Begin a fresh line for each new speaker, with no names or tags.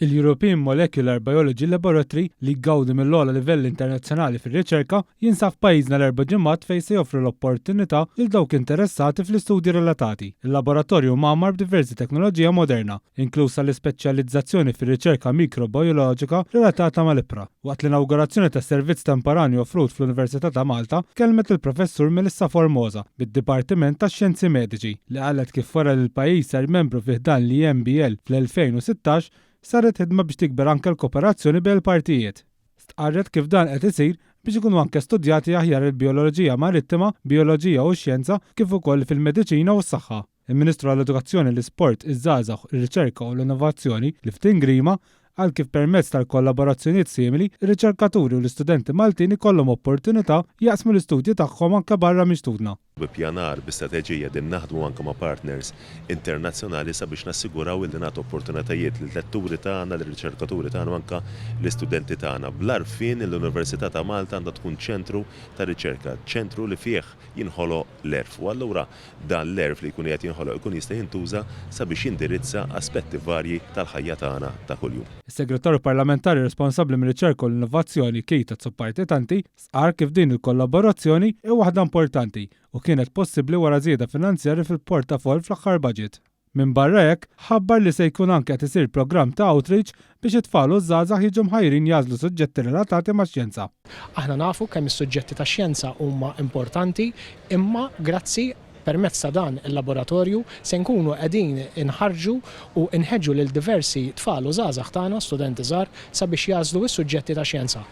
Il-European Molecular Biology Laboratory, li jgawdi mill-ogħla livell internazzjonali fir-riċerka, jinsab f'pajjiżna l-erba' ġimgħat fejn se joffri l-opportunità lil dawk interessati fl-istudji relatati. Il-laboratorju mgħammar b'diversi teknoloġija moderna, inkluż għall-ispeċjalizzazzjoni fir-riċerka mikrobijoloġika relatata mal-ibħra. Waqt l-inawgurazzjoni tas-servizz temporanju offrut fl-Università ta' Malta, tkellmet il-Professur Melissa Formosa, mid-Dipartiment tax-Xjenzi Mediċi, li qalet kif wara li l-pajjiż sar membru fi ħdan l-EMBL fl-2016, saret ħidma biex tikber anke l-kooperazzjoni bejn il-partijiet. Stqarret kif dan qed isir biex ikunu anke studjati aħjar il-bijoloġija marittima, bijoloġija u x-xjenza kif ukoll fil-mediċina u s-saħħa. Il-Ministru għall-Edukazzjoni, l-Isport, iż-Żgħażagħ, ir-Riċerka u l-Innovazzjoni, Clifton Grima, qal kif permezz tal-kollaborazzjonijiet simili, ir-riċerkaturi u l-istudenti Maltin ikollhom opportunità jaqsmu l-istudji tagħhom anke barra minn xtutna.
Bi pjanar, bi strateġija qegħdin naħdmu anke ma' partners internazzjonali sabiex nassiguraw illi nagħtu opportunitajiet lill-letturi tagħna, lir-riċerkaturi tagħna u anke l-istudenti tagħna bl-għarfien li l-Università ta' Malta għandha tkun ċentru ta' riċerka, ċentru li fih jinħoloq l-għerf u allura dan l-għerf li jkun qiegħed jinħoloq ikun jista' jintuża sabiex jindirizza aspetti varji tal-ħajja tagħna ta' kuljum.
Is-Segretarju Parlamentari responsabbli mir-Riċerka u l-Innovazzjoni Keith Azzopardi Tanti stqarr kif din il-kollaborazzjoni hi waħda importanti u kienet possibbli wara żieda finanzjarja fil-portafoll fl-aħħar budget. Minbarra hekk, ħabbar li se jkun anke qed isir programm ta' outreach biex it-tfal u ż-żgħażagħ jiġu mħajrin jagħżlu suġġetti relatati max-xjenza.
Aħna nafu kemm is-suġġetti tax-xjenza huma importanti imma grazzi permezz ta' dan il-laboratorju se nkunu qegħdin inħarrġu u nħeġġu lil diversi tfal u żgħażagħ tagħna, studenti żgħar, sabiex jagħżlu s-suġġetti tax-xjenza.